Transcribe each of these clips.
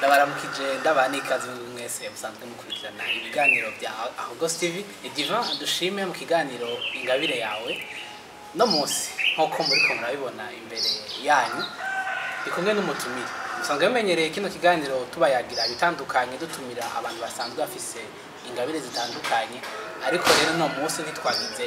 Ndabaramukije, ndabaha n'ikaze mwese musanzwe mukurikirana ibiganiro bya Ahogos TV. Ni Divan Dushime mu kiganiro Ingabire Yawe. No munsi, nk'uko muriko murabibona imbere yanyu, ndi kumwe n'umutumire. Musanzwe mumenyereye kino kiganiro, tubayagira ibitandukanye, dutumira abantu basanzwe bafise ingabire zitandukanye. Ariko rero no munsi ntitwagize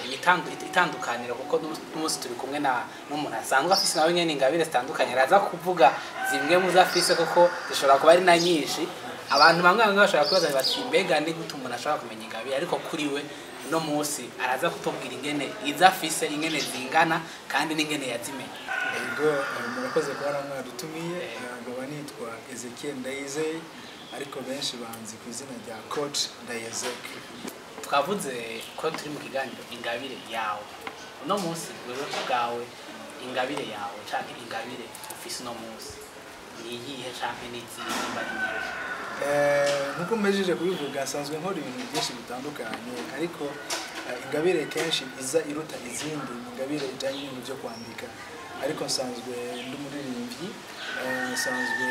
itandukaniro, kuko n'umunsi turi kumwe na n'umuntu asanzwe afise nawe nyene ingabire zitandukanye. Araza kuvuga zimwe muzo afise, kuko zishobora kuba ari na nyinshi. Abantu bamwe bamwe bashobora kwibaza bati: "Mbega ni gute umuntu ashobora kumenya ingabire?" Ariko kuri we no munsi araza kutubwira ingene izo afise, ingene zingana, kandi n'ingene yazimenye. Ego, murakoze kuba mwadutumiye. Nkaba nitwa Ezekiel Ndayizeye, ariko benshi banzi ku izina rya Coach Ndayezek. Twavuze ko turi mu kiganiro Ingabire Yawe. Uno munsi wewe ku bwawe, ingabire yawe canke ingabire ufise uno munsi ni iyihe, canke n'izihe nimba ari nyinshi? Nkuko mpejeje kubivuga, nsanzwe nkora ibintu byinshi bitandukanye, ariko ingabire kenshi iza iruta izindi ni ingabire ijyanye n'ibintu byo kwandika. Ariko nsanzwe ndi umuririmbyi, nsanzwe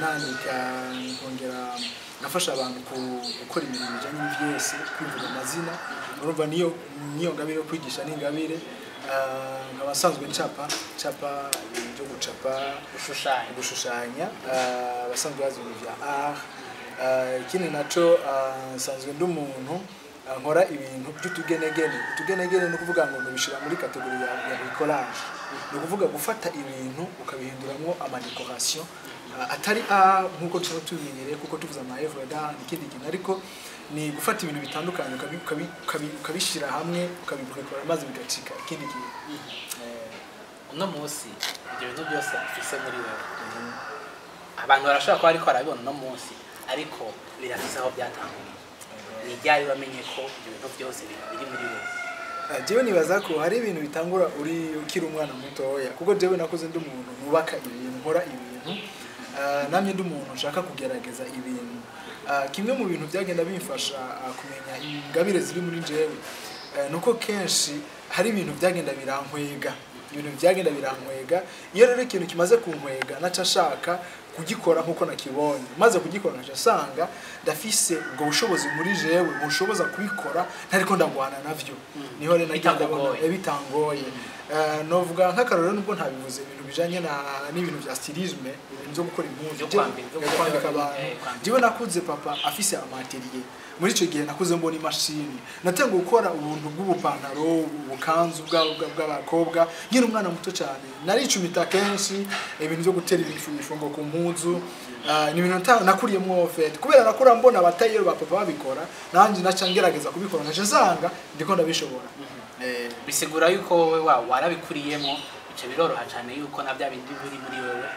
nandika, nkongera ngafasha abantu gukora imirimo ijyanye n'ivyese, kwivuga amazina. Urumva niyo ngabire yo kwigisha n'ingabire. Nkaba nsanzwe ncapa ibintu byo gucapa, gushushanya, gushushanya, abasanzwe bazi ibintu vya art. Ikindi naco, nsanzwe ndi umuntu nkora ibintu by'utugenegene. Utugenegene ni ukuvuga ngo nubishira muri catégorie ya bricolage, ni ukuvuga gufata ibintu ukabihinduramwo ama décoration atari art nk'uko dusanzwe tubimenyereye, kuko tuvuze ama œuvre d'art ni ikindi kintu, ariko ni gufata ibintu bitandukanye ukabishyira hamwe, ukabibrikora, maze bigacika ikindi kintu. Uno munsi ibyo bintu byose ufise muri wewe, abantu barashobora kuba ariko barabibona uno munsi, ariko birafise aho byatanguriye. Ni ryari wamenye ko ibyo bintu byose biri muri wewe? Jewe nibaza ko hari ibintu bitangura uri ukiri umwana mutoya, kuko jewe nakuze ndi umuntu nubaka ibintu, nkora ibintu. Namye ndi umuntu nshaka kugerageza ibintu. Kimwe mu bintu byagenda bimfasha kumenya ingabire ziri muri jewe, nuko kenshi hari ibintu byagenda birankwega, ibintu byagenda birankwega. Iyo rero ikintu kimaze kunkwega, naca nshaka kugikora nkuko nakibonye. Maze kugikora, nkaca nsanga ndafise ubwo bushobozi muri jewe bunshoboza kubikora ntariko ndagwana navyo. Niho rero nagenda Bitakugoye. mbona bitangoye. Novuga nk'akarorero, nubwo ntabivuze, ibintu bijanye na n'ibintu vya stylisme, ibintu byo gukora impuzu, Byo kwambika, byo kwambika abantu. Kwambika. Jewe nakuze papa afise ama atelier. Muri ico gihe nakuze mbona imashini, natangiye gukora ubuntu bw'ubupantaro, ubukanzu bw'abakobwa nkiri umwana muto cyane. Naricumita kenshi ibintu byo gutera ibifungo ku mpuzu. Ni ibintu nakuriyemwo en fait, kubera nakura mbona abatayeri ba papa babikora, nanjye naca ngerageza kubikora, nkaca nsanga ndiko ndabishobora. Bisigura yuko wowe warabikuriyemo, bica biroroha cyane yuko na bya bindi biri muri wewe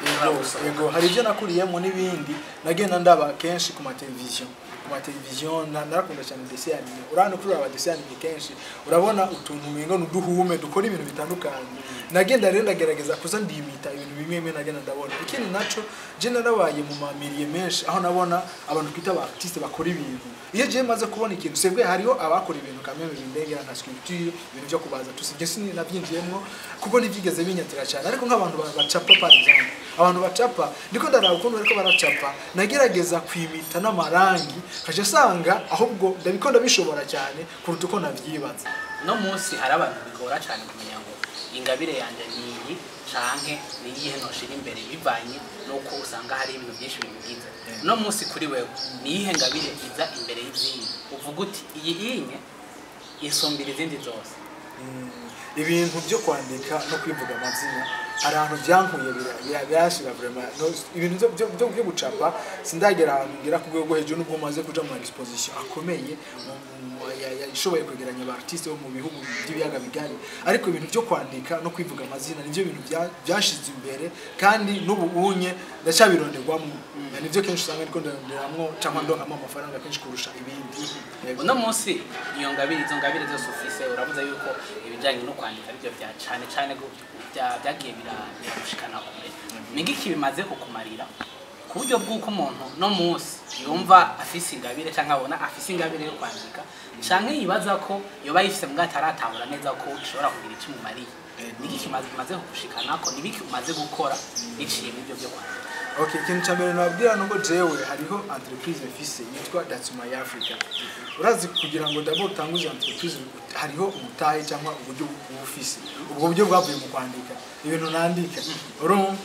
bishobora Ego, gusohoka. Ego, hari ibyo nakuriyemo n'ibindi nagenda ndaba kenshi ku mateleviziyo. Ku mateleviziyo narakunda cyane dessin animé. Urabona kuri aba dessin animé kenshi urabona utuntu umengo n'uduhume dukora ibintu bitandukanye. Nagenda rero ndagerageza kuza ndimita ibintu bimwe bimwe nagenda ndabona. Ikindi naco, je narabaye mu ma milieux menshi aho nabona abantu twita aba artiste bakora ibintu. Iyo je maze kubona ikintu, c'est vrai, hariho abakora ibintu kameme bindengera, nka sculpture, ibintu byo kubaza tusi, je sinabyinjiyemwo kuko ntibyigeze binyatira cyane. Ariko nk'abantu bacapa, par exemple abantu bacapa, ndiko ndaraba ukuntu bariko baracapa, nagerageza kwimita n'amarangi, nkaca sanga ahubwo ndabiko ndabishobora cyane kuruta uko navyibaza. Uno munsi hari abantu bigora cyane kumenya ngo ingabire yanjye ni iyi canke ni iyihe noshira imbere, bivanye n'uko usanga hari ibintu byinshi bimugize. Uno munsi kuri wewe ni iyihe ngabire iza imbere y'izindi, uvuga uti: "Iyi inye isumbira izindi zose"? Ibintu byo kwandika no kwivuga amazina, hari ahantu byankuye, birashira vraiment. Ibintu byo gucapa sindagera ahantu ngera ku rwego rwo hejuru, nubwo maze kuja mu exposition akomeye ishoboye kwegeranya aba artiste bo mu bihugu by'ibiyaga bigari. Ariko ibintu byo kwandika no kwivuga amazina nivyo bintu byashize imbere, kandi n'ubu unye ndacyabironderwamo. Nivyo kenshi usanga ariko ndaronderamwo cyangwa ndonkamo amafaranga kenshi kurusha ibindi. Yego. Uno munsi iyo ngabire, izo ngabire zose ufise, uravuze yuko ibijyanye no kwandika aribyo bya cane cane byagiye biragushikana kure. Ni ngiki bimaze kukumarira, ku buryo bw'uko umuntu no munsi yumva afise ingabire, cyangwa abona afise ingabire yo kwandika, canke yibaza ko yoba yifise mbwa ataratahura neza ko ishobora kugira icyo imumariye? Ni iki kimaze kugushikana ko, ni biki umaze gukora biciye muri ibyo byo kwandika? Okay, ikintu cya mbere nababwira nuko jewe hariho entreprise mfise yitwa That's My Africa. Urazi, kugira ngo d'abord utanguze entreprise, hariho umutahe cyangwa uburyo uba ufise. Ubwo buryo bwavuye mu kwandika ibintu nandika, urumva.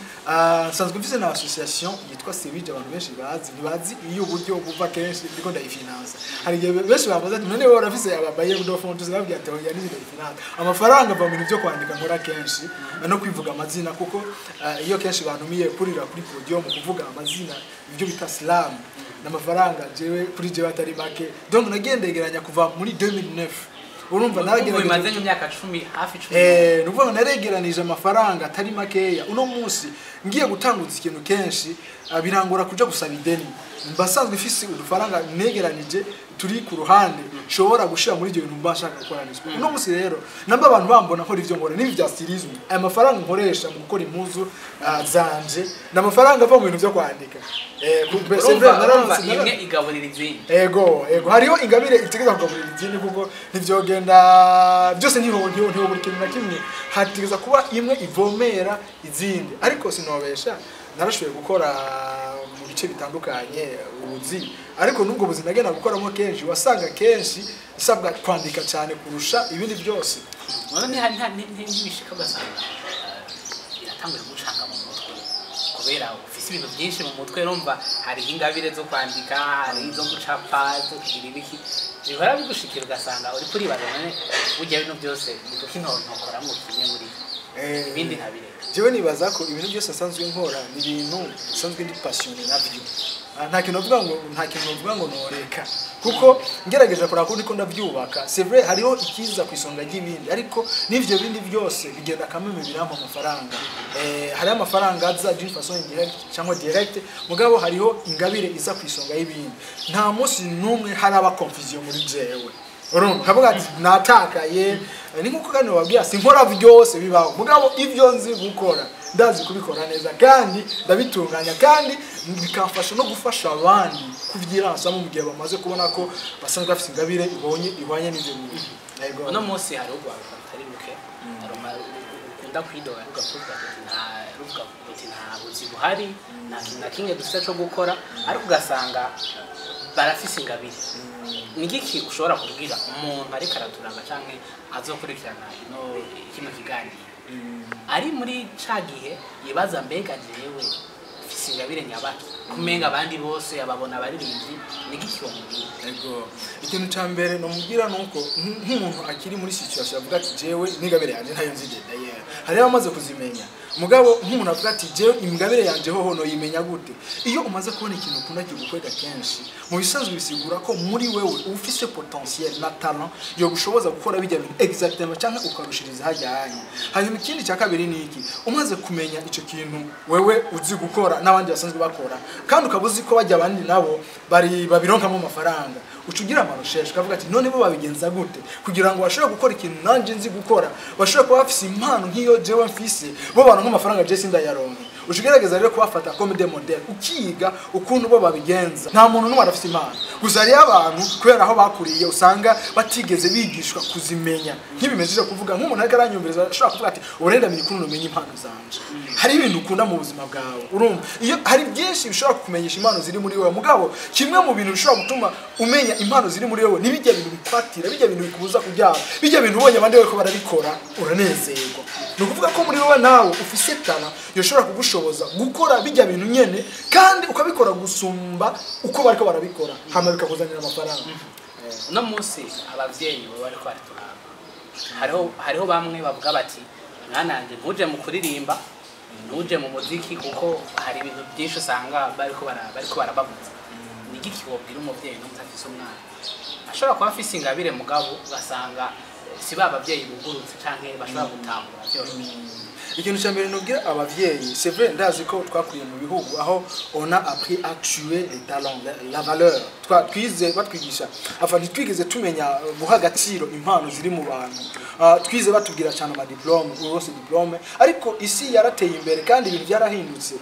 Nsanzwe mfise na association yitwa Sebije, abantu benshi bazi, ntibazi iyo uburyo buva. Kenshi ndiko ndayifinansa. Hari igihe benshi babaza ati: "None wowe urafise aba bailleurs de fonds?" Tuzababwira ati: "Oya, nivyo ndayifinansa." Amafaranga ava mu bintu byo kwandika nkora kenshi no kwivuga amazina, kuko iyo kenshi bantumiye kurira kuri podium kuvuga amazina, ibyo bita slam, n'amafaranga jewe kuri jewe atari make. Donc nagendegeranya kuva muri 2009, urumva. Ubu Naragerageje bimaze nk'imyaka 10, hafi 10. Ni ukuvuga ngo naregeranije amafaranga atari makeya. Uno munsi ngiye gutanguza ikintu, kenshi birangora kuja gusaba ideni. Mbasanzwe ifise udufaranga negeranije turi ku ruhande nshobora gushira muri ibyo bintu mba nshaka gukora neza. Uno munsi rero namba abantu bambona nkora ivyo nkora n'ibi bya stylisme, aya mafaranga nkoresha mu gukora impuzu zanje ni amafaranga ava mu bintu byo kwandika. C'est vrai, Urumva imwe igaburira izindi. Ego, hariho ingabire itegeza kugaburira izindi, kuko ntivyogenda byose, ntiho buri kintu na kimwe hategeza kuba imwe ivomera izindi. Ariko sinobesha, narashoboye gukora mu bice bitandukanye ubuzi, ariko nubwo buzi nagenda gukoramo, kenshi wasanga kenshi isabwa kwandika cyane kurusha ibindi byose. None ntibishika ugasanga biratanguye gucanga mu mutwe kubera ufise ibintu byinshi mu mutwe? Urumva, hariho ingabire zo kwandika, hari izo gucapa, zo kugira ibiki, bihora bigushikira ugasanga uriko uribaza: "None burya bino byose ni kuki ntokoramwo kimwe muri ibindi nkabireka?" Jewe nibaza ko ibintu byose nsanzwe nkora ni ibintu nsanzwe ndi passionné navyo. Nta kintu novuga ngo noreka, kuko ngerageje kuraba ko ndiko ndavyubaka. C'est vrai, hariho ikiza ku isonga ry'ibindi, ariko n'ivyo bindi byose bigenda kameme birampa amafaranga. Hariho amafaranga aza d'une façon indirecte cyangwa directe, mugabo hariho ingabire iza ku isonga y'ibindi. Nta munsi n'umwe haraba confusion muri jewe, urumva, nkavuga ati natakaye. Ni nkuko kandi bababwira, sinkora byose bibaho, mugabo ibyo nzi gukora ndazi kubikora neza kandi ndabitunganya, kandi bikamfasha no gufasha abandi kuvyiransamo mu gihe bamaze kubona ko basanzwe bafise ingabire ibonye ihwanye n'ivyo bintu. Yego. Uno munsi hariho urwaruka rutari ruke rukunda kwidoga, rukavuga ruti nta ruvuga ruti nta buzi buhari, nta kintu na kimwe dufite cyo gukora, ariko ugasanga barafise ingabire. Ni igiki ushobora kubwira umuntu ariko araturanga canke azokurikirana ino kino kiganiro, ari muri ca gihe yibaza: "Mbega jewe mfise ingabire nyabaki, kumenga abandi bose ababona abaririmbyi?" Ni igiki wamubwira? Ego, ikintu ca mbere nomubwira nuko nk'umuntu akiri muri situation avuga ati: "Jewe n'ingabire yanje ntayo nzi." D'ailleurs hariho abamaze kuzimenya, mugabo nk'umuntu avuga ati: "Jewe ingabire yanje hoho noyimenya gute?" Iyo umaze kubona ikintu ukunda kigukwega kenshi, mu bisanzwe bisigura ko muri wewe uba ufise potentiel na talent yo gushoboza gukora bijya bintu exactement canke ukarushiriza hajya hanya. Hanyuma ikindi cya kabiri ni iki: umaze kumenya ico kintu wewe uzi gukora n'abandi basanzwe bakora, kandi ukaba uzi ko bajya abandi nabo bari babironkamo amafaranga, uca ugira ama recherches ukavuga ati: "None bo babigenza gute kugira ngo bashobore gukora ikintu nanje nzi gukora, bashobore kuba bafise impano nk'iyo jewe mfise, bo baronka amafaranga je sindayaronke?" Uca ugerageza rero kubafata comme des modèles, ukiga ukuntu bo babigenza. Nta muntu n'umwe arafise impano, gusa hariyo abantu kubera aho bakuriye usanga batigeze bigishwa kuzimenya. Nk'ibimejeje kuvuga, nk'umuntu ariko aranyumviriza ashobora kuvuga ati: "Ubu rero ndamenya ukuntu numenya impano zanje." Hari ibintu ukunda mu buzima bwawe, urumva, iyo hari byinshi bishobora kukumenyesha impano ziri muri wowe. Mugabo kimwe mu bintu bishobora gutuma umenya impano ziri muri wowe ni bijya bintu bikwatira, bijya bintu bikubuza kuryama, bijya bintu ubonye abandi bariko barabikora uranezerwa. Ni ukuvuga ko muri wowe nawe ufise talent yoshobora kugushoboza gukora bijya bintu nyene, kandi ukabikora gusumba uko bariko barabikora, hama bikakuzanira amafaranga. Uno munsi abavyeyi baba bariko baraturaba, hariho bamwe bavuga bati: "Mwana wanje, ntuje mu kuririmba, ntuje mu muziki," kuko hari ibintu byinshi usanga bariko barababuza. Ni igiki wobwira umuvyeyi n'umwe afise umwana ashobora kuba afise ingabire, mugabo ugasanga si ba bavyeyi bugurutse canke bashobora gutahura vyoroshe? Ikintu cya mbere nubwira abavyeyi, c'est vrai, ndazi ko twakuriye mu bihugu aho on a appris à tuer les talents, la valeur. Twize batwigisha afa ntitwigeze tumenya guha agaciro impano ziri mu bantu. Twize batubwira cyane ama diplôme, urose diplôme, ariko isi yarateye imbere kandi ibintu byarahindutse.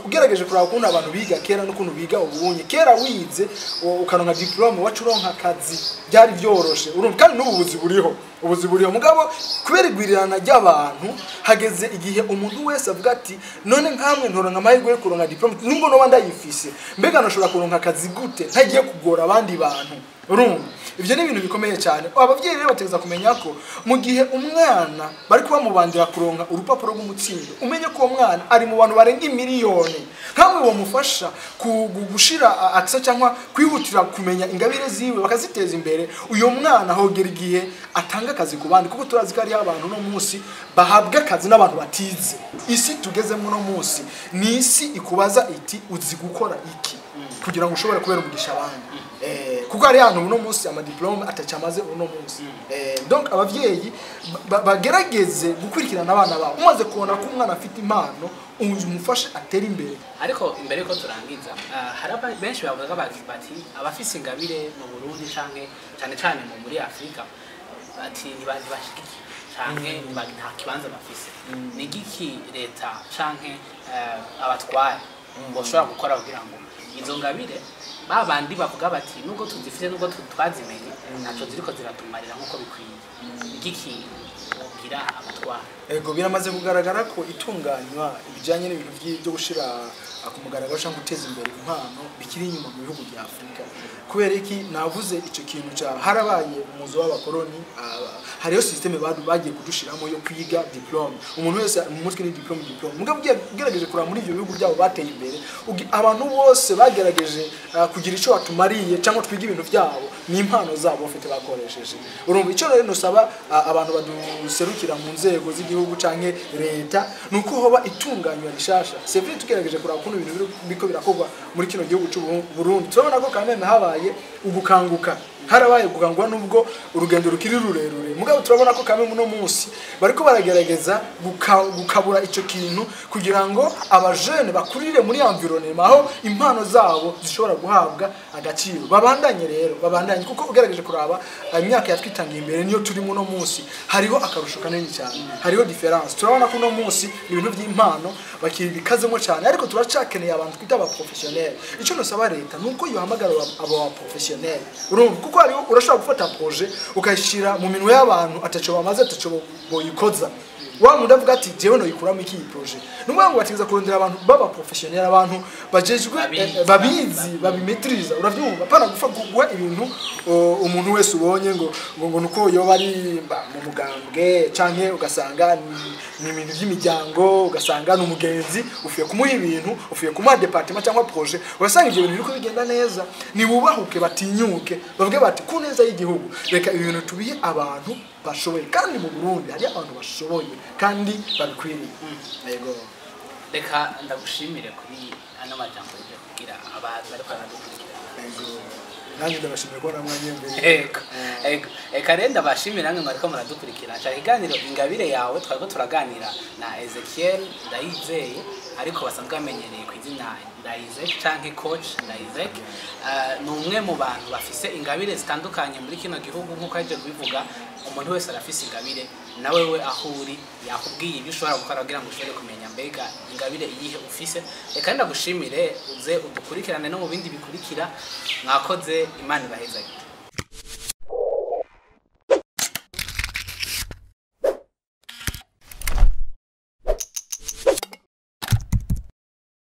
Ugerageje kuraba ukuntu abantu biga kera n'ukuntu biga ubunye, kera wize ukaronka diplôme wacu uronka akazi, byari byoroshe, urumva. Kandi n'ubu buzi buriho, ubuzi buriho, mugabo kubera igwirirana ry'abantu hageze. Harageze igihe umuntu wese avuga ati none nkamwe ntoronka amahirwe yo kuronka diplôme, nubwo noba ndayifise, mbega nashobora kuronka akazi gute ntagiye kugora abandi bantu? Urumva, ivyo ni ibintu bikomeye cyane. Abavyeyi rero bategeza kumenya ko mu gihe umwana bari kubamubandira kuronka urupapuro rw'umutsindo, umenye ko uwo mwana ari mu bantu barenga imiliyoni, nkamwe bomufasha gushira accès cyangwa kwihutira kumenya ingabire ziwe bakaziteza imbere. Uyo mwana hogera igihe atanga akazi ku bandi, kuko turazi ko hariho abantu no munsi bahabwa akazi n'abantu batize. Isi tugezemo no munsi ni isi ikubaza iti uzi gukora iki kugira ngo ushobore kubera umugisha abandi. Kuko hari ahantu uno munsi amadiplôme atacamaze uno munsi. Donc abavyeyi bagerageze gukurikirana abana babo. Umaze kubona ko umwana afite impano, umufashe atere imbere. Ariko imbere yuko turangiza, hari benshi bavuga bati abafise ingabire mu Burundi canke cane cane muri Afrika, bati ntibashigikiye canke nta kibanza bafise. Ni igiki leta canke abatware boshobora gukora kugira ngo izo ngabire ba bandi bavuga bati nubwo tuzifite, nubwo twazimenye, ntaco ziriko ziratumarira nkuko bikwiye? Igiki bogira abatware? Ego, biramaze kugaragara ko itunganywa ibijyanye n'ibintu byo gushira ku mugaragaro cyangwa guteza imbere impano bikiri inyuma mu bihugu bya Afurika. Kubera iki navuze ico kintu ca harabaye umuzo w'abakoroni, hariyo système bagiye kudushiramo yo kwiga diplôme, umuntu wese mu mutwe ni diplôme, diplôme. Mugabo ugerageje kuraba muri ivyo bihugu byabo bateye imbere, abantu bose bagerageje kugira ico batumariye cyangwa twiga ibintu byabo, ni impano zabo bafite bakoresheje. Urumva, icyo rero nusaba abantu baduserukira mu nzego z'igihugu canke leta nuko hoba itunganywa rishasha. C'est vrai, tugerageje kuraba ukuntu ibintu biriko birakorwa muri kino gihugu c'u Burundi, turabona ko kameme habaye ugukanguka, harabaye gukangwa nubwo urugendo rukiri rurerure. Mugabo turabona ko kameme uno munsi bariko baragerageza gukabura ico kintu kugira ngo abajene bakurire muri environnement aho impano zabo zishobora guhabwa agaciro. Babandanye rero, babandanye, kuko ugerageje kuraba imyaka yatwitangiye imbere niyo turi muno munsi, hariho akarusho kanini cyane, hariho différence. Turabona ko uno munsi ibintu by'impano bakibikazemo cyane, ariko turacakeneye abantu twita aba professionnel. Icyo nusaba leta nuko yohamagara aba professionnel. Urumva, kuko hariho urashobora gufata projet ukayishira mu minwe y'abantu ataco bamaze, ataco boyikoza. Wa muntu avuga ati jewe noyikuramo iki iyi projet? Ni ukuvuga ngo bategeza kurondera abantu baba professionnel, abantu bajejwe, babizi. Babizi, babimaîtriza. Uravyumva, pana gufa guha ibintu umuntu wese ubonye ngo nuko yoba ari mu mugambwe, canke ugasanga ni ibintu by'imiryango, ugasanga ni umugenzi ufiye kumuha ibintu, ufiye kumuha département cyangwa projet, ugasanga ivyo bintu biriko bigenda neza. Nibubahuke, batinyuke, bavuge bati ku neza y'igihugu reka ibi bintu tubihe abantu bashoboye. Kandi mu Burundi hari abantu bashoboye kandi babikwiriye. Yego. Reka ndagushimire kuri ano majambo uje kugira abantu bariko baradukurikirana. Yego, nanjye ndabashimiye kubona mwanyembereye. Ego. Eka rero ndabashimira namwe mwariko muradukurikirana. Cari ikiganiro Ingabire Yawe, twariko turaganira na Ezekiel Ndayizeye, ariko basanzwe bamenyereye ku izina Ndayizek canke Coach Ndayizek. Ni umwe mu bantu bafise ingabire zitandukanye muri kino gihugu. Nk'uko yaje kubivuga, umuntu wese arafise ingabire. Nawe we aho uri yakubwiye ibyo ushobora gukora kugira ngo ushobore kumenya mbega ingabire iyihe ufise. Reka ndagushimire, uze udukurikirane no mu bindi bikurikira. Mwakoze, Imana ibahezagire.